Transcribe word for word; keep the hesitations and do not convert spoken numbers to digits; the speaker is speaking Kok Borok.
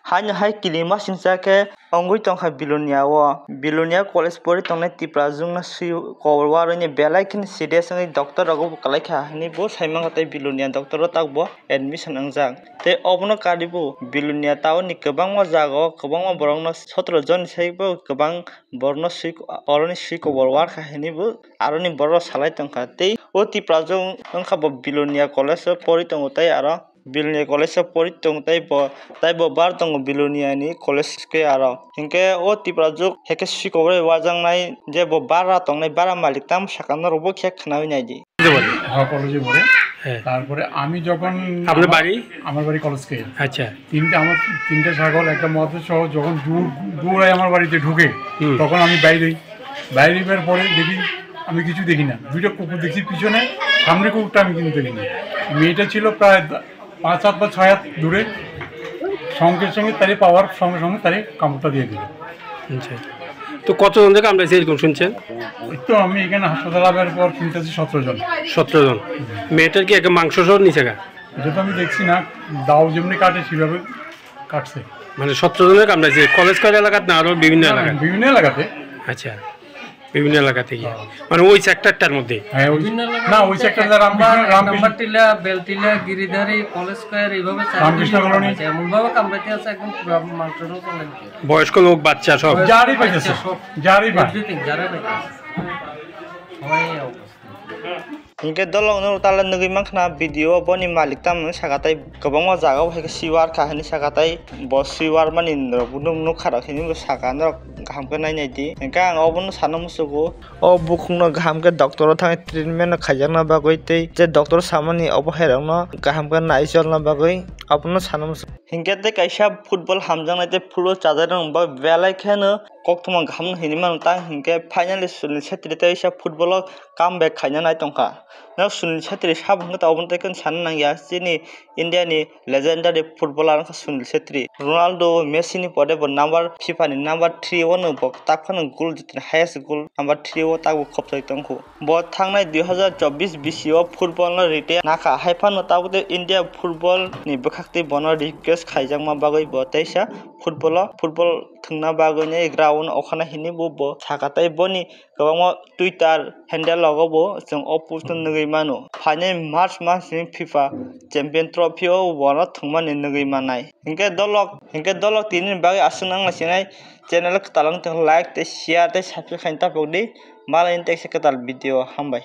Haino hai kilima singcha khe wngwi tongkha Bilonia o. Bilonia college pori tongnai Tiprajwkno swi kobor warwi ni belai kheno serious wngwi doctor rogo bo kwlai kha hinwi bo sai mangkha tei Bilonia doctor o tak bo admission wngjak. Tei obono karwi bo Bilonia town ni kwbangma jaga o kwbangma borokno sotro joni sai bo kwbang borokno swi, oroni swi kobor warkha hinwi bo aroni borok salai tongkha. Tei o Tiprajwk wngkha bo Bilonia college o pori tongo tei aro Bilonia college o pori tongo tei bo, tei bo bar tongo Bilonia ni college square o. Hinkhe o Tiprajwk hai khe swi kobor bai wajaknai je bo bara tongnai bara malik tamo saka norok bo khe khwnaui naidi. হ্যাঁ, কলেজে পড়ে। হ্যাঁ। তারপরে আমি যখন আপনার আমার, বাড়ি? আমার বাড়ি কলেজ কে। আচ্ছা। তিনটা, আমার তিনটা ছাগল, একটা মদ সহ যখন দৌড়, দৌড়ায় আমার বাড়িতে ঢুকে, হুম। তখন আমি বাইরে, বাইরে বের পরে দেখি আমি কিছু দেখি না। দুইটা কুকুর দেখি পিছনে, সামনে কুকুরটা আমি কিন্তু দেখি না। মেয়েটা ছিল প্রায় পাঁচ হাত বা ছয় হাত দূরে, সঙ্গে সঙ্গে তারে পাওয়ার সঙ্গে সঙ্গে তারে কামড়টা দিয়ে দিল। আচ্ছা, তো কতজনকে কামড়াইছে এরকম শুনছেন? এই তো আমি এখানে হাসপাতালে আসার পর শুনতেছি সতেরো জন। সতেরো জন। মেয়েটার কি একটা মাংস সহ নিছে গা? এটা তো আমি দেখছি না, দাও যেমনি কাটে সেভাবে কাটছে। মানে সতেরো জনের কামড়াইছে, কলেজ স্কয়ার এলাকাত না আরো বিভিন্ন না, এলাকায়? বিভিন্ন এলাকাতে। আচ্ছা, বিভিন্ন এলাকা থেকে। হ্যাঁ। মানে ওই সেক্টরটার মধ্যে? হ্যাঁ, ওই, বিভিন্ন এলাকা না, ওই বলতে সেক্টর এক যা রামকৃষ্ণ, নম্বর, এক রামকৃষ্ণ নম্বর টিলা, বেলটিলা, গিরিধারী, কলেজ স্কয়ার, এইভাবে চার রামকৃষ্ণ দিকে কলনি। কামড়াইছে। এমনভাবে কামড়াইতে আছে, একদম পুরো মাংস সহ চলে গেছে। বয়স্ক লোক, বাচ্চা সব? বয়স্ক, যারই বাচ্চা পাইতেছে, সব। যারই পায়। Everything, যারাই পাইতেছে। সবাই এই অবস্থা। Hinkhe dolok no tala nugwi mankha na video o boni malik tamo saka tei kwbangma jaga o hai khe siwar kha hinwi saka tei bo siwar mani norok bo nuk, nukha rok hinwi bo saka norok kaham khe nai nai di. Hinkhe ang obono sana muchugo o bukhuk no kaham khe doctor o thangwi treatment no khaijakna bagwi tei je doctor samani obo hai rok no kaham khe nai cholna bagwi abono sana muchugo. Hinkhe tei kaisa football hamjaknai tei football chajaknai rok belai kheno koktwma kaham hinwi mano ta hinkhe finally Sunil Chhetri tei kaisa football o comeback khaina nai tongkha. No Sunil Chhetri sabo hwnkhe ta obono tei khe sana nangya, chini India ni legendary footballer wngkha Sunil Chhetri. Ronaldo, Messi ni pore bo number, FIFA ni number three o no bo tak phano goal jotoni highest goal number three o tabuk khopjagwi tongkhu. Bo thangnai dui hazar chobbish bisi o football no retire nakha, hai phano tabuk tei India football ni bwkhak tei bono request khaijakma bagwi bo teisa football o, football thwngna bagwi ni ground o khana hinwi bo, bo sakha tei boni kwbangma Twitter handle rogo bo chwng o post no nugwi mano. Phainai March mas ni FIFA Champion Trophy o bono thwngmani nugwi mannai. Hinkhe dolok, hinkhe dolok tini ni bagwi aswk nang nai sinai channel kwtal wng tong like tei share tei subscribe khaina tapok di. Malai ni teksa kwtal video, hambai.